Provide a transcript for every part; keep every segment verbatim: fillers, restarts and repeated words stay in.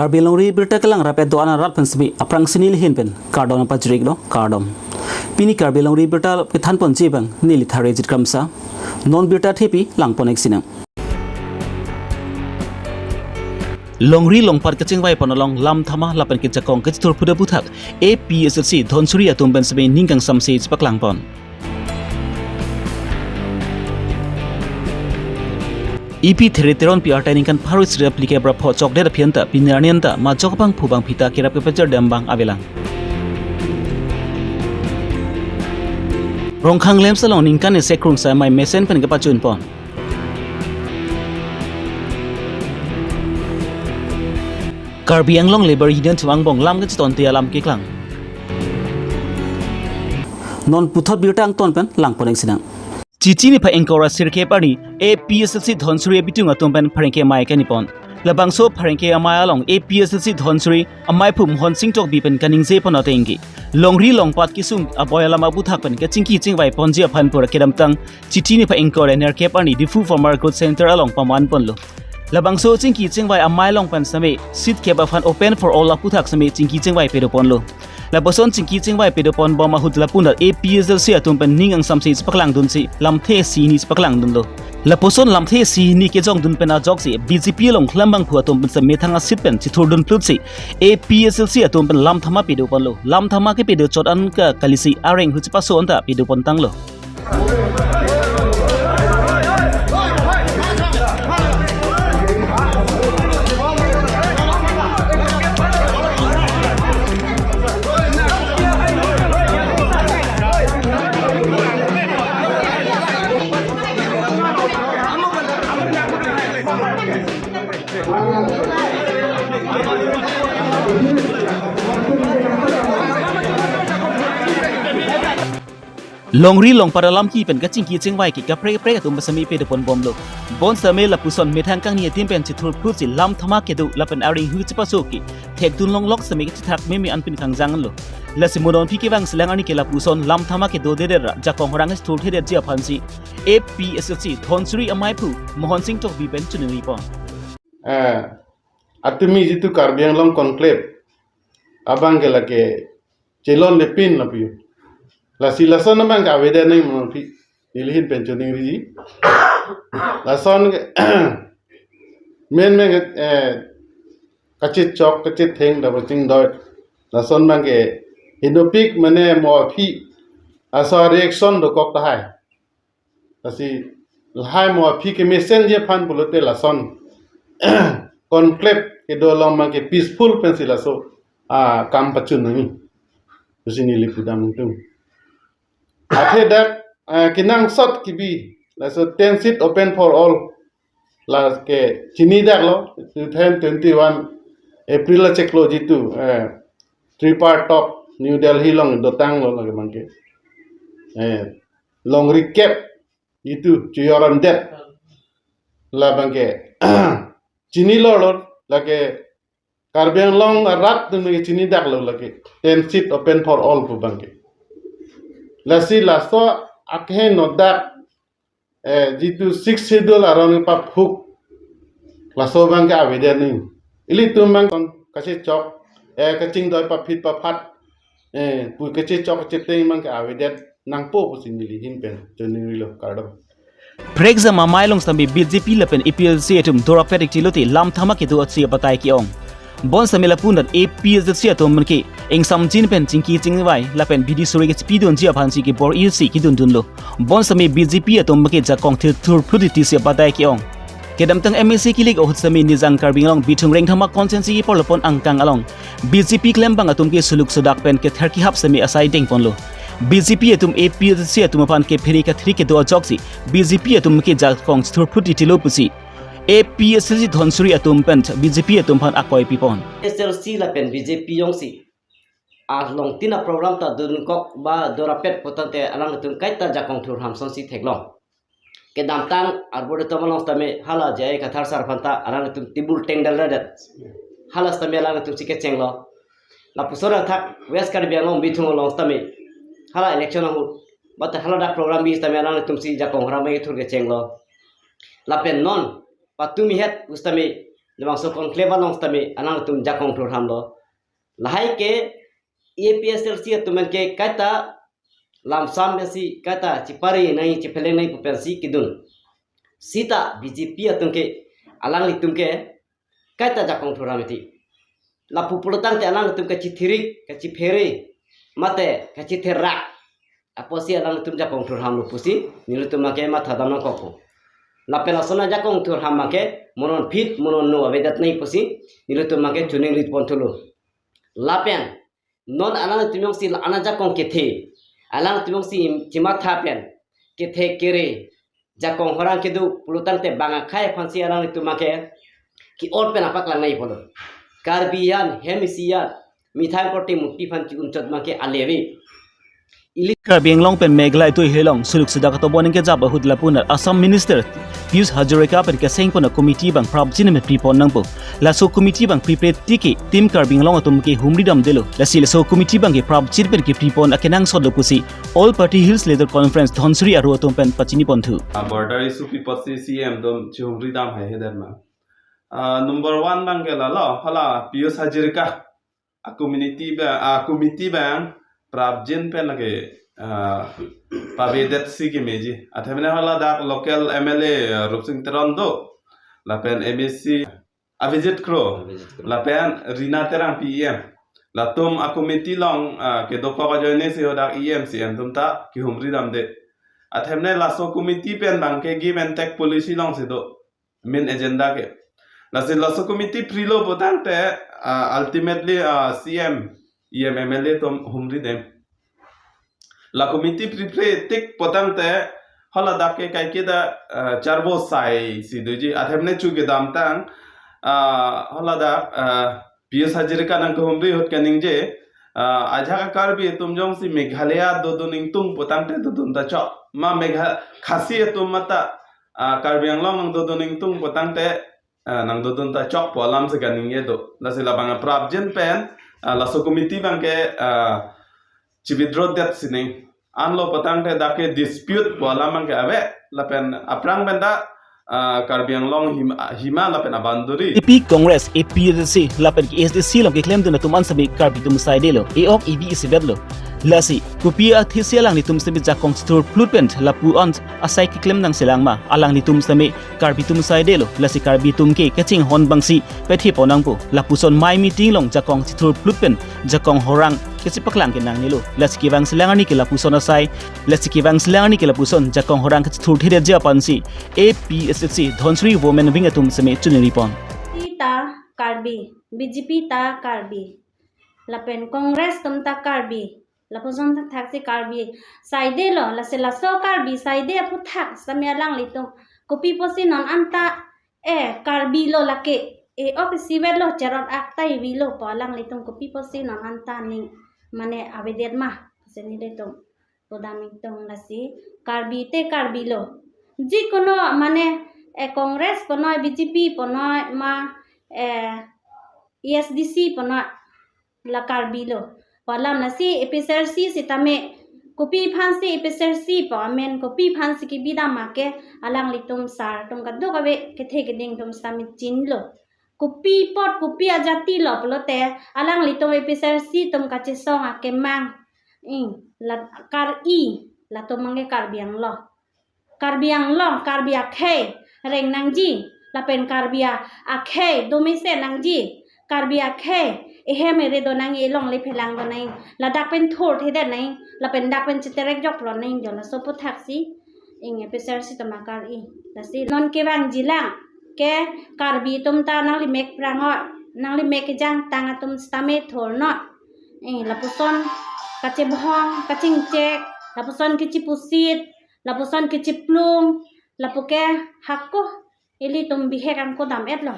Karbi Longri Birta kelang rapet do-an arat pen semi aphrangsi neli ahin pen kardom pajir-iklo, kardom. Pini Karbi Longri Birta kethanponji abang neli Tharejit Kramsa. Non birta thepi langpon-ik sinang. Longri longpat kachingvaipon along lam thama lapen kejakong kachithurphut aputhak A P H L C Dhansiri atum pen semi ning kangsamse chipaklangpon. Iphi There Teronpi arta ningkan pharo isi ra phlikep ra pho chokdet aphi anta pini arni anta majok abangphu bangphita kerap kepajar dam abang avelang. Rongkhang LAMPS along ningkan isi krungsai amei mesen pen kepachunpon. Karbi Anglong Labour Union atum angbong lam kachitonte alam keklang. Non puthot birta angton pen langpon-ik sinang. Chiti niphai ingkoi ra sirkep arni A P H L C Dhansiri abitung atum pen pherangke amei kanipon. Labangso pherangke amei along A P H L C Dhansiri ameiphu Mohon Sing Tokbi pen kaningjepon atengke, longri longpat kesung aboi alam aputhak pen kachingki chingvaiponji aphan pura kedamtang chiti niphai ingkoi ra nerkep arni Diphu Farmer Growth Center along pamanponlo. Labangso chingki chingvai amei along pen semi seat kep aphan open for all aputhak semi chingki chingvai padoponlo. Lapuson chingki chingvai padoponbom ahut lapu-an A P H L C atum pen ning kangsamse chipaklangdunsi lamthe isi hini chipaklangdunlo. Lapuson lamthe isi hini kejongdun pen ajoksi B J P along klembangphu atum pen semi methang a-seat pen chithurdunplutsi A P H L C atum pen lam thama padoponlo. Lam thama kepado chot an ke kalisi areng hu chipaso anta padopontanglo. Longri longpat alam kepi pen kachingki chingvai ke kaprek kaprek atum pen semi padoponbomlo. Bonsitame lapuson methang kangni adim pen chithurphutsi lam thama kedo lapen areng hu chipaso ke thekdun longlok semi kachethak meme anpin kangjanglo. Lasi mo non aphi kevang selang arni ke lapuson lam thama kedodedet ra jakong rang chithurthedetji aphansi A P H L C Dhansiri ameiphu Mohon Sing Tokbi pen chiningripon. Eh, atumi jitu Karbi Anglong Conclave abang ke lake chelonlepin lapu. Lasi lason abang ke avedet nangji mo non aphi, neli ahin pen chiningriji. Lason ke men men ke, eh, kachechok kachetheng daba chingdoi. Lason abang ke hinopik mane mo aphi aso reaction dokok tahai. Lasi lahai mo aphi kemesen ji aphan pulote lason conclave kedo along abang ke peaceful pensi laso, ah, kam pachun nangji pusi neli pudam tung. Athe dak, ah, kenangsot kebi laso ten seat open for all lake chinidaklo, two thousand twenty-one April achiklo jitu, eh, tripartite talk New Delhi along dotanglo lake abang ke. Eh, longri kep jitu chuyorondet labang ke chinilo lo lake Karbi Anglong arat atum ke chinidaklo lake ten seat open for all pu abang ke. Lasi laso akeheno dak, eh, jitu Sixth Schedule aron paphuk laso abang ke avedet nangji. Ilitum abang kachechok, eh, kachingdoi paphit paphat, eh, pu kachechok kachetheng abang ke avedet nangpo pusi neli ahin pen chiningrilo, kardom. Prekjam amei along sitame B J P lapen A P H L C atum dorapet-ik tilote lam thama kedo atsi abatai ke-ong. Bonsitame lapu-an A P H L C atum ke ingsamjin pen chingki chingvai lapen bidi suri kechipidunji aphansi kebor-isi kedundunlo. Bonsitame B J P atum ke jakong chithurphut titisi abatai ke-ong. Kedamtang M A C kilik ahut sitame Nijang Karbi Anglong Bithung Rengthama constituency keparlopon angkang along B J P klembang atum ke suluk sudak pen kether kehap sitame asai dengponlo. B J P atum A P H L C atum aphan ke phere kathri kedo ajoksi B J P atum ke jakong chithurphut titilo pusi A P H L C Dhansiri atum pen B J P atum aphan akoi pipon. H L C lapen B J P jongsi along tina program ta dunkok ba dorapet putangte alangtum kaita jakong thur hamsonsi theklong. Kedamtang Arboretum along sitame hala J I Kathar sir aphanta alangtum table tengdalredet. Hala sitame alangtum si kechenglo. Lapuson athak West Karbi Anglong Bithung along sitame hala election ahut, but hala dak program bi sitame alangtum si jakong ram thur kechenglo. Lapen non patumi het pusitame labangso conclave along sitame alangtum jakong thurhamlo. Lahai ke A P H L C atum ke kaita lamsam pensi, kaita chipari nai, chipheleng nai pu pensi kedun. Sita B J P atum ke, alanglitum ke kaita jakong thurham iti. Lapu pulotangte alangtum kachithirik, kachiphere, mate kachitherak apotsi alangtum jakong thurhamlo pusi nelitum abangke mathadam nangkokpo. Lapen lason ajakong thurham abangke mo non phit, mo non no avedet nai pusi nelitum abangke choningri ponthulo. Lapen non alangtum jongsi la-an ajakong kethe, alangtum jongsi chimatha pen kethe kere, jakong horang kedo pulotangte bang akhei aphansi alanglitum abangke ke-ot pen apaklang nai pulo. Karbi an, hem isi an, methang korte mukti aphan ke-unchot abangke aleve. Ili Karbi Anglong pen Meghalaya atum helong suluk sudak atobo ningkejap ahut lapunar Assam Minister Pijush Hazarika pen keseng pon a-committee abang prapjin mepri pon nangpo. Laso committee abang pripre tiki Team Karbi Anglong atum ke humri damdelo. Lasi laso committee abangke prapjin pen kepri pon akenangsot lo pusi All Party Hills Leader Conference Dhansiri aro atum pen pachini ponthu. Ah, border issue pi apotsi C M atum chihumri dam haihedet ma. Ah, number one abangke lalo, hala Pijush Hazarika a-community ba, a-committee abang prapjin pen lake, ah, pavedetsi kemeji. Athemne hala dak local M L A, ah, Rupsing Teron do. Lapen M A C Abhijit Kro. Abhijit Kro. Lapen Rina Terang P E M. Latum a-committee along, ah, kedokok ajoine si hadak E M C M atum ta kihumri damde. Athemne laso committee pen abangke give and take policy alongsi do main agenda ke. Lasi laso committee prilo pulotangte, ah, ultimately, ah, C M, E M, M L A atum humri dem. La committee pripre tik pulotangte hala dak ke kaiketa, ah, charvo saisi doji. Athemne chu kedamtang, ah, hala dak, ah, Pijush Hazarika nangkehumri ahut kaningje, ah, ajak a-Karbi atum jongsi Meghalaya dodun ingtung pulotangte dodun ta chok. Ma Megha-, Khasi atum mate, ah, Karbi Anglong nangdodun ingtung pulotangte, ah, nangdodun ta chokpo alamsi kaningje do. Lasi labang prapjin pen, ah, laso committee abangke, ah, chi-withdraw det sining. Anlo pulotangte dak ke dispute pu alam abangke ave, lapen aphrang pen ta, ah, Karbi Anglong him-, hima lapen a-boundary. A P Congress, A P H L C, lapen A S D C along keklemdun atum an sitame Karbi atum saidelo, e-ok evi isivetlo. Lasi, kopi athesi alanglitum sitame jakong chithur phlut pen lapu an asai keklem nangselang ma, alanglitum sitame Karbi atum saidelo, lasi Karbi atum ke kachinghon abangsi pethe pon nangpo. Lapuson amei meeting along jakong chithur phlut pen jakong horang kachepaklang ke nangnelo. Lasi kevangselang arni ke lapuson asai, lasi kevangselang arni ke lapuson jakong horang kachithurthedetji aphansi A P H L C Dhansiri Women Wing atum sitame choningri pon. Sita Karbi, B J P ta Karbi, lapen Congress atum ta Karbi, lapuson thakthaksi Karbi saidelo, lasi laso Karbi saide aphuthak sitame alanglitum kopi apotsi non anta, eh, Karbi lo lake, e-ok isivetlo, cherot ak ta evilo pu alanglitum kopi apotsi non anta ning, mane avedet ma, pusi nelitum pudam ingtung. Lasi Karbi te Karbi lo. Jikono mane, eh, Congress punoi, B J P punoi, ma, eh, A S D C punoi, la Karbi lo pu alam. Lasi A P H L C sitame kopi aphansi A P H L C pu amen, kopi aphansi kebidam ma ke alanglitum sar atum kadokave kethe keding atum sitame chinilo. Kopi apot, kopi ajati lo pulote alanglitum A P H L C atum kachesong akemang, ing, la Kar-i, latum abangke Karbi Anglong. Karbi Anglong, Karbi akhei reng nangji, lapen Karbi a-, akhei domesen nangji, Karbi akhei ehem ere do nangji, elongle phelang do nangji, ladak pen thurthedet nangji, lapen dak pen chiterek joklo nangji, jo laso aphuthaksi ing A P H L C atum akar-i. Lasi non kevangjilang ke Karbi atum ta nanglimek prang o, nanglimek kejangtang atum sitame thurnon. Eh, lapuson kachebhong, kachingchek, lapuson kechipusit, lapuson kechiplung, lapu ke hako ilitum bihek angko dam-etlo.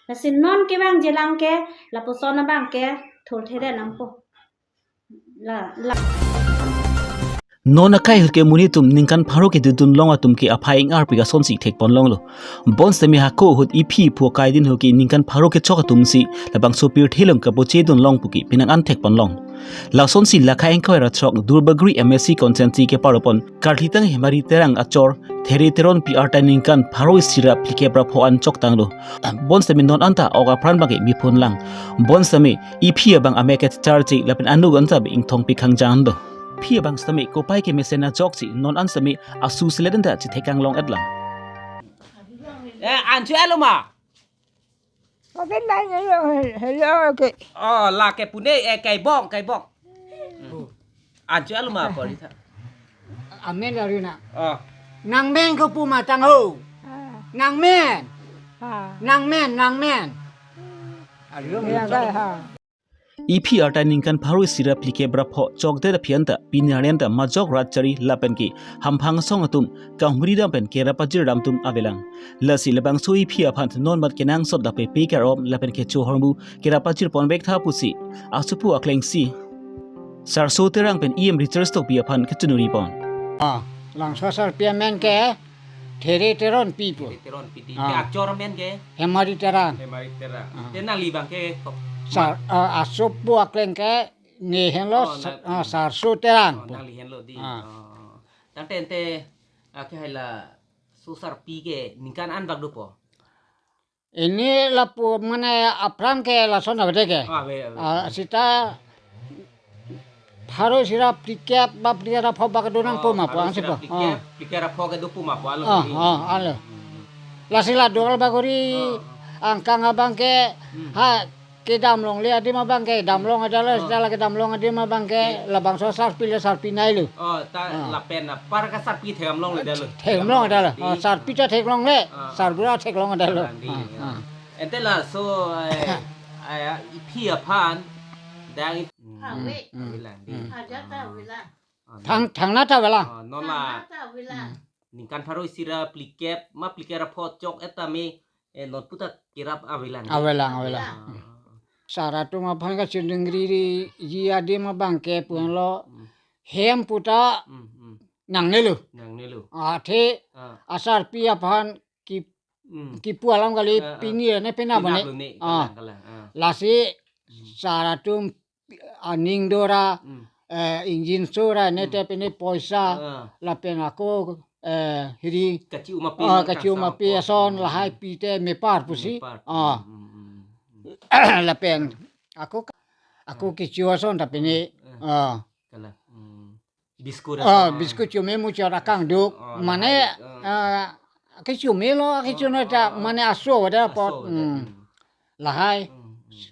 Lasi non kevangjilang ke lapuson abangke thurthedet nangpo. La, la. Non akai ahut ke monit atum ningkan pharo kedodun long atum ke aphai ingarpik asonsi thek pon longlo. Bonsitame hako ahut iphi iphu akai din ahut ke ningkan pharo kechok atumsi labangso pirthe along kapochedun long pu ke penang an thek pon long. Lasonsi Lakha ingkoi ra throk Duarbagori M A C constituency keparlo pon karlitang Hemari Terang achor There Teronpi arta ningkan pharo isi ra phlikep ra pho an choktanglo. Bonsitame non anta ok apran abangke miphun lang. Bonsitame iphi abang amek kecharche lapen anut anta ingthong pikhang jangdo. Phi abang sitame kopai kemesen ajoksi non an sitame asu selet anta chethekang long-et lang. Eh, an chu-etlo ma? Oke, nai, hello, hello, oke. Oh, la ke pune, eh, kaibong, kaibong. Hmm. An chu-etlo ma, pori tha. Amen la rina. Oh. Nangmen ko pu matang ho. Ah. Nangmen. Ah. Nangmen, nangmen. Ayo, ya, muchot. Kai, ha. Iphi arta ningkan pharo isi ra phlikep ra pho chokdet aphi anta pini arni anta majok rat chari lapen ke hamphang asong atum kanghumri dam pen kerap ajir dam atum avelang. Lasi labangso iphi aphan non mat kenangsot lapen pe karom lapen kecho ahormu kerap ajir ponvek tha pusi asopo aklengsi Sarso Terang pen E M Richard Tokbi aphan kachiningri pon. Ah, Langsosarpi amen ke There Teronpi pu. There Teronpi di. Ah. Ke achor amen ke? Hemari Terang. Hemari Terang. Ah. Te nangli abangke kok? Sar, ah, asopo akleng ke ne henlo. Oh, sa-, nang, ah, Sarso Terang. Oh, nangli henlo di. Ah. Oh. Tangte ante, ah, ke hai Langsosarpi ke ningkan an bak dopo? Ini lapu mane aphrang ke lason ave ke. Ah, ave, ave. Ah, sita pharo isi ra phlikep ba phlikep ra pho bak do nangpo. Oh, ma pu pharo isi ra angsi po. Phlikep, ah, phlikep ra pho kedo pu ma pu alo. Ah, ini. Ah, alo. Hmm. Lasi la Duarbagori, ah, angkang abangke, hmm, ha kedam longle adim abangke, dam long-et lo, ah, sita la kedam long adim abangke, hmm, labangso sarpi le sarpi nailo. Oh, ta, ah, lapen apar kasarpi thekdam longle detlo. Thekdam longle detlo. Di. Ah, sarpi ta thek longle, ah, sarbura thek longle detlo. Ah, di, ah, ya. Ah. Ante laso, eh, eh, iphi aphan dang ip-, hmm, ave. Hmm. Avelang di. Hmm. Ajat ta avelang. Ah, thang, non, thangnat ta avelang. Ah, non la. Thangnat ta avelang. Hmm. Ningkan pharo isi ra phlikep, ma phlikep ra pho chok-et tame, eh, non puta kerap avelang. Avelang, avelang. Ah. Sar atum aphan kachiningri ji adim abangke pu henlo. Hmm. Hem puta, hmm, hmm, nangnelo. Nangnelo. Athe, ah, asarpi aphan ki-, hmm, kipu alam kali, ah, ah, pini ne penap, penap ne. Lo ne, ah, kalang, kalang, ah. Lasi, hmm, sar atum aning do ra, hmm, eh, engine so ra, ne, hmm, te pine poisa, ah, lapen ako, eh, hiri, kachi-um api, ah, nang kachi-um api kangsam ason, hmm, lahai pi te mepar pusi. Mepar. Ah. Hmm, hmm, hmm, hmm. Lapen ako, ako, hmm, kecho ason ta pine, hmm, ah. Kalang. Hmm. Biskut, ah, ason. Biskut cho-me muchot akangduk. Oh, mane, lahai, ah, ah, kecho-me lo, kecho-no ta, oh, oh, mane aso ada aso pot. Ada. Hmm. Hmm. Lahai. Hmm, hmm.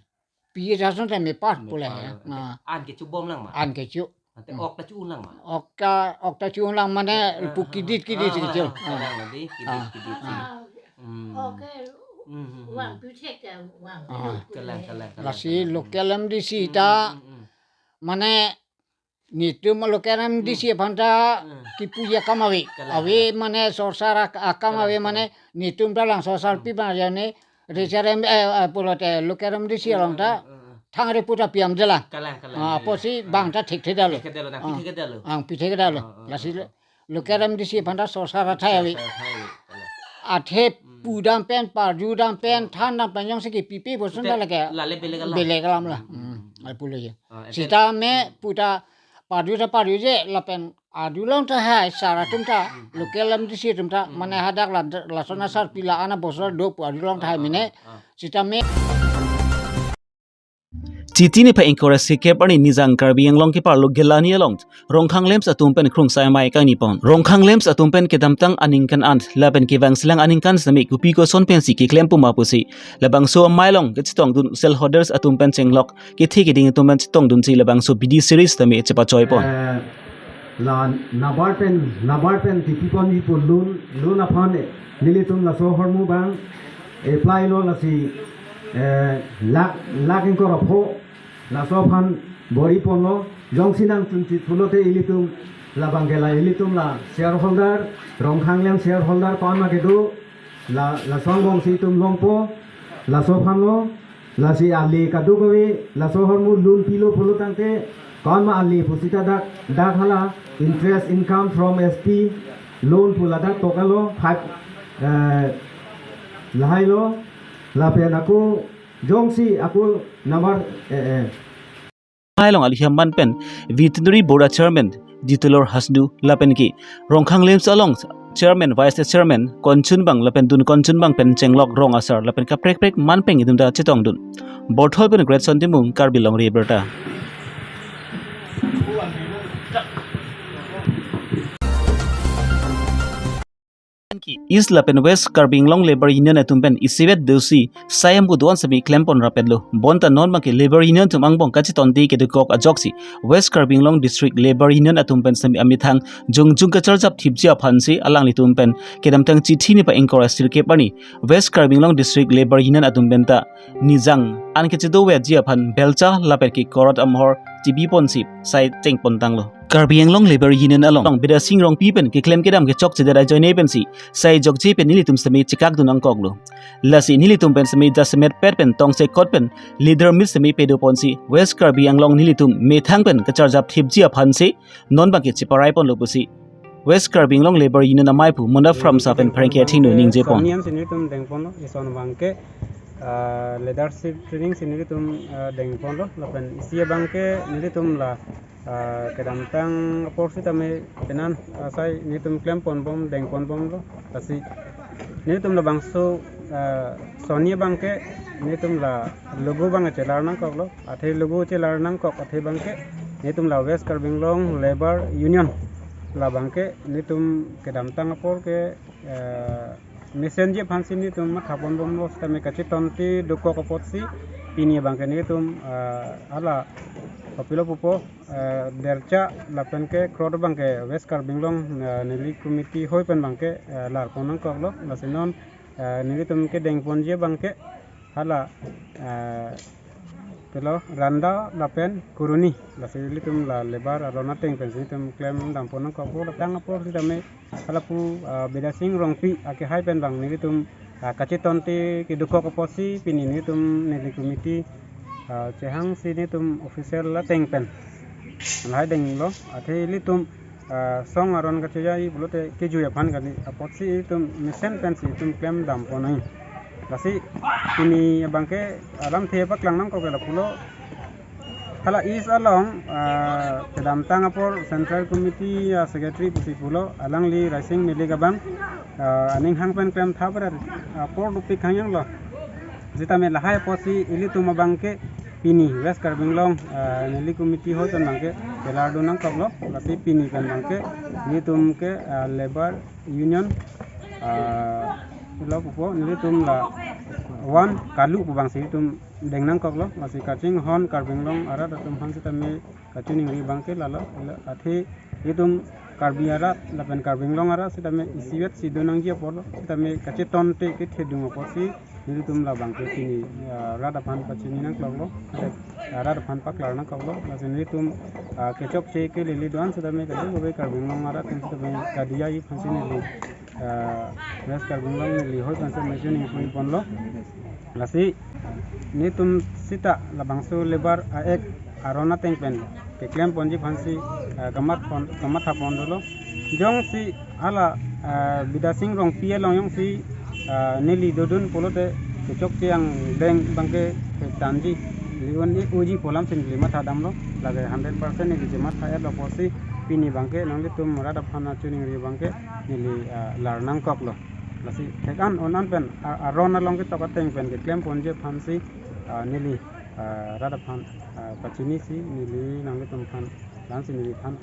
Pi ason ta mepar pule. Mepar. Ya. Nah. An kecho bom lang ma? An kecho. Ante, hmm, ok ta cho-un lang ma? Ok ta, ok ta cho-un lang mane, ah, pu kidit, kidit, ah, kecho. Ah, ah, ah, di, kidit, ah, kidit, ah, si. Hmm. Oke. Hmm, hmm, hmm. Vang pu thek ya, vang pu, ah, thek pu kalang, le, kalang, kalang, lasi kalang. Local M D C ta, hmm, hmm, hmm, mane netum local M D C, hmm, aphan ta, hmm, kipu akam ave. Kalang, ave, kalang. Mane sorsar ak-, akam, kalang, ave, mane, kalang, netum ta Langsosarpi, hmm, bang ya ne, hmm, reserve M-, eh, eh, pulote local M D C, hmm, along ta, hmm, hmm, hmm, thangre pu ta piam jelang. Kalang, kalang, ah, iya. Apotsi, ah, bang ta thekthedetlo. Thekthedetlo, nang, ah, pi thekthedetlo. Ah, ah, ah, lasi ah, ah. Local M D C aphan ta sorsar athai ave. Sorsar athai ave, kalang. Athe, hmm, pudam pen, parjudam pen, hmm, thandam pen jongsi kipipe puson, pute ta lake. Lale belek alam. Belek alam la. Hmm. Hmm. Ai pulo ya. Ah, ete. Sitame, hmm, pu ta parju ta parjuje lapen arjulong tahai sar atum ta, hmm, hmm, local M D C atum ta, hmm, mane hadak la, lason asarpi la-an abosor do pu arjulong tahai, ah, ah, mene. Ah, ah. Sitame Chiti niphai ingkoi ra sikep arni nijang Karbi Anglong keparlo Gilani along Rongkhang LAMPS atum pen krungsai amei kangni pon. Rongkhang LAMPS atum pen kedamtang aningkan an lapen kevang selang aningkan sitame kopi koson pensi keklem pu ma pusi labangso amei along kachetongdun shareholders atum pen chenglok kethe keding atum pen chetongdunsi labangso bidi series sitame chepachoi pon. Eh, la NABARD pen, NABARD pen kepi ponji pu loan, loan aphan, eh, nelitum laso ahormu abang apply lo, lasi, eh, lakh, lakh ingkoi ra pho laso aphan bor-i ponlo. Jongsi nangchunche pulote ilitum labang ke la ilitum la shareholder, Rongkhang LAMPS shareholder ko-an ma kedo, la, laso angbong si itum longpo, laso aphan lo, lasi ale kadokave, laso ahormu loan pilo pulo tangte, ko-an ma ale pusita dak, dak hala interest income from S P loan pu ladak toklo, five, eh, lahai lo, lapen ako, jongsi ako number, eh, eh, along alihem man pen Veterinary Board a Chairman Jitulor Hasnu lapen ke Rongkhang LAMPS along Chairman, Vice Chairman konchunbang lapen dun konchunbang pen chenglok rong asar lapen kaprek prek man pen itum ta chetongdun. Borthol pen Greatson Timung, Karbi Longri Abirta. East lapen West Karbi Anglong Labour Union atum pen isivet dosi sai ambu do-an sitame klempon rapetlo. Bonta non abangke Labour Union atum angbong kachetonte kedokok ajoksi West Karbi Anglong District Labour Union atum pen sitame amethang jongjung kacharjap thipji aphansi alanglitum pen kedamtang chithi neli pa ingkoi ra sirkep arni West Karbi Anglong District Labour Union atum pen ta nijang an kechedoveji aphan belcha lapen ke korot amahor chibiponsi sai chengpontanglo. Karbi Anglong Labour Union along Bidasing Rongpi pen keklem kedam kechokchedet ajoine pensi sai jokje pen nelitum sitame chekakdun nangkoklo. Lasi nelitum pen sitame jasemet pet pen tongsekot pen leader meet sitame pedoponsi West Karbi Anglong nelitum methang pen kacharjap thipji aphansi non abangke cheparaiponlo pusi West Karbi Anglong Labour Union amei aphu Mona Pramsa pen pherangke athengno ningjepon. Sonian si nelitum dengponlo, ison abangke, ah, leadership training si nelitum, ah, dengponlo, lapen isi abangke nelitum la, ah, kedamtang apor sitame penan, ah, sai nelitum klemponbom, dengponbomlo, lasi nelitum labangso, ah, soni abangke nelitum la logo abang chelar nangkoklo, athe logo chelar nangkok athe abangke nelitum la West Karbi Anglong Labour Union labangke nelitum kedamtang apor ke, eh, mesenji aphansi nelitum mathaponbomlo sitame kachetonte dokok apotsi pini abangke nelitum, eh, hala kopilo pupo, eh, dercha lapen ke krot abangke West Karbi Anglong, eh, neli committee hoi pen abangke, eh, larpon nangkoklo, lasi non, eh, nelitum kedengponji abangke hala, eh, pilo Randa lapen Kuruni, lasi nelitum la labour aron ateng pensi nelitum klemdampon nangkokpo, la tang apor sitame hala pu, ah, Bidasing Rongpi akehai pen abang nelitum, ah, kachetonte kedokok apotsi pini nelitum neli committee, ah, chehangsi nelitum official ateng pen lahai denglo, athe ilitum, ah, song aron kachejai pulote kejui aphan kali apotsi itum mesen pensi itum klemdamponnoi. Lasi pini abangke alamthe paklang nangkok ke lapulo. Hala East along, ah, kedamtang apor Central Committee, ah, Secretary pusi pulo, alangli Raising Milik abang, ah, aning hang pen klemtha berat, ah, apor dopik hangyanglo. Sitame lahai apotsi ilitum abangke pini West Karbi Anglong, ah, neli committee hoi pen abangke kelardun nangkoklo, lasi pini pen abangke nelitum ke, ah, Labour Union, ah, lo pupo nelitum la one kalu pu abangsi nelitum deng nangkoklo, lasi kachinghon Karbi Anglong arat atum aphan sitame kachiningri abangke lalo, la athe itum Karbi arat lapen Karbi Anglong arat sitame isivet si do nangji apotlo, sitame kachetonte kethedung apotsi nelitum labangke pini, ah, rat aphan pachini nangkoklo, ah, rat aphan paklar nangkoklo, lasi nelitum, ah, kechokche kelele do-an sitame kali bobe Karbi Anglong arat atum sitame kadiya aphansi neli, ah, West Karbi Anglong neli hoi aphansi mejun ingpon ponlo. Lasi nelitum sita labangso labour a-act aron ateng pen keklemponji aphansi, ah, kamathapon, kamathapon dolo. Jongsi hala, ah, Bidasing Rongpi along jongsi, ah, neli dodun pulote kechokche angdeng abangke thetanji, neli un-e unji pu alamsi neli mathadamlo, lake hundred percent neli chematha-etlo apotsi pini abangke nanglitum rat aphan kachiningri abangke neli, ah, lar nangkoklo. Lasi thek-an un-an pen, ah, aron along ketok ateng pen keklemponji aphansi, ah, neli, ah, rat aphan, ah, pachinisi neli nanglitum aphan, la-ansi neli aphan.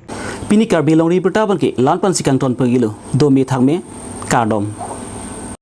Pini Karbi Longri Abirta abangke la-an pensi kangton pagilo, dome thakme, kardom.